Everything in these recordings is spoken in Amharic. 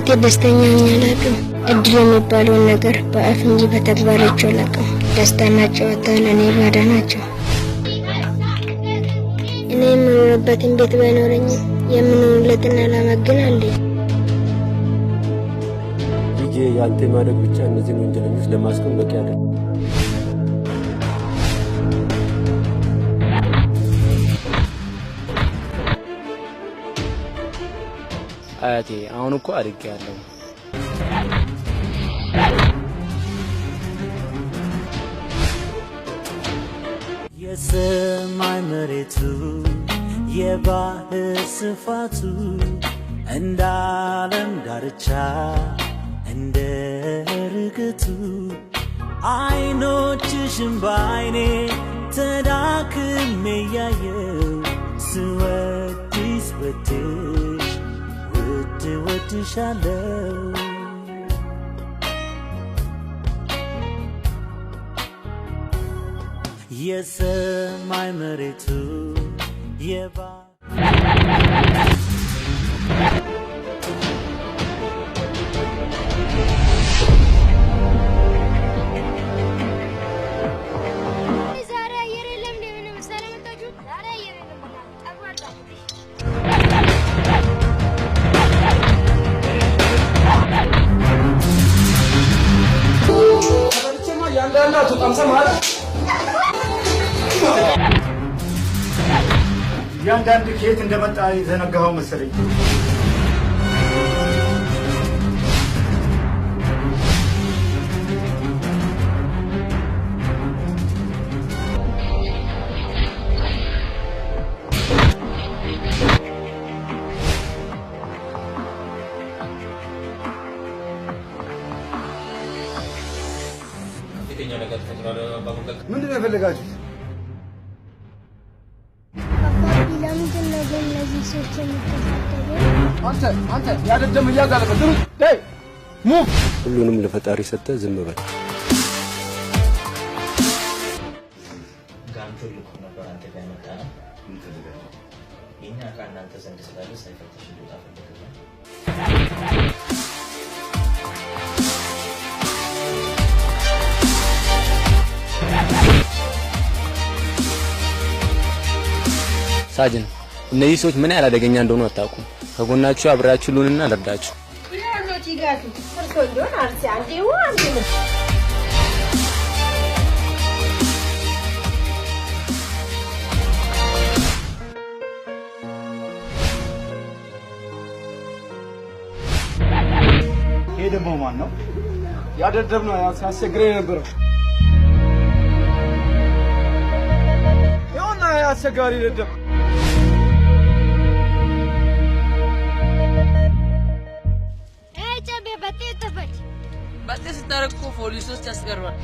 በህይወቴ ደስተኛ ሆኜ አላውቅም። እድል የሚባለውን ነገር በአፍ እንጂ በተግባር አይቼው አላውቅም። ደስታና ጨዋታ ለእኔ ባዳ ናቸው። እኔ የምኖርበትን ቤት ባይኖረኝም የምኖርለትን ዓላማ ግን አለኝ። ልጄ፣ የአንተ ማደግ ብቻ እነዚህን ወንጀለኞች ለማስቆም በቂ አይደለም። አያቴ፣ አሁን እኮ አድጌያለሁ። የሰማይ መሬቱ የባህር ስፋቱ እንደ ዓለም ዳርቻ እንደ ርግቱ አይኖችሽን በአይኔ ተዳክሜ እያየው ስወድሽ ወድሽ ውድ ወድሻለው። የሰማይ መሬቱ የባ ዛሬ አየር የለም። እንደምን ምሳሌ መጣችሁ? ዛሬ አየር የለም። እያንዳንድ ከየት እንደመጣ የዘነጋኸው መሰለኝ። ምንድን ነው የፈለጋችሁት? አባቢ፣ ለምንድን ነው ግን እነዚህ ሰዎች የሚከታተሉ? አንተ አንተ ያደደም እያዝ አለበት ዳይ move። ሁሉንም ለፈጣሪ ሰጥተህ ዝም በል። ጋንቾ ልኮ ነበር አንተ ጋር የመጣ ነው። የእኛ ዕቃ እናንተ ዘንድ ስላለ ሳይፈተሽ እንዲወጣ ፈልገናል። ሳጅን፣ እነዚህ ሰዎች ምን ያህል አደገኛ እንደሆኑ አታውቁም። ከጎናችሁ አብራችሁ ልሁንና ልርዳችሁ። ይሄ ደግሞ ማን ነው? ያደደብ ነው ሲያስቸግረኝ የነበረው። ይኸውና አስቸጋሪ ደደብ። ጨቤ በጤ ተፈች። በጤ ስታደርግ እኮ ፖሊሶች ያስቀርባል።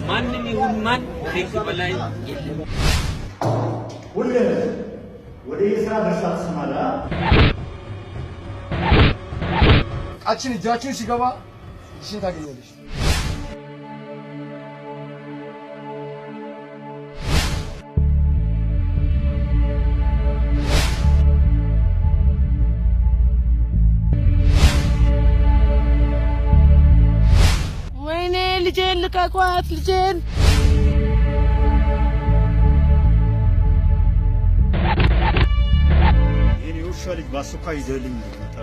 ማንም ይሁን ማን ከህግ በላይ የለም። ሁሌ ወደ የስራ ድርሻ ትሰማለህ። እቃችን እጃችን ሲገባ እጅሽን ታገኛለሽ። ወይኔ ልጄን ልቀቋት፣ ልጄን። ይህን የውሻ ልጅ በአስቸኳይ ይዘህልኝ እንድትመጣ።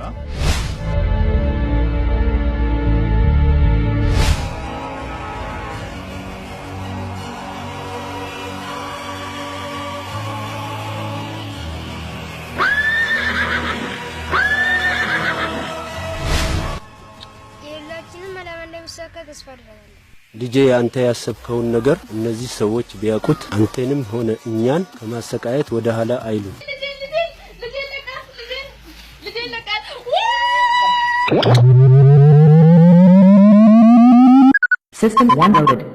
የሁላችንም ዓላማ እንደሚሳካ ተስፋ አደርጋለሁ። ልጄ፣ አንተ ያሰብከውን ነገር እነዚህ ሰዎች ቢያውቁት አንተንም ሆነ እኛን ከማሰቃየት ወደ ኋላ አይሉም። System 1 loaded.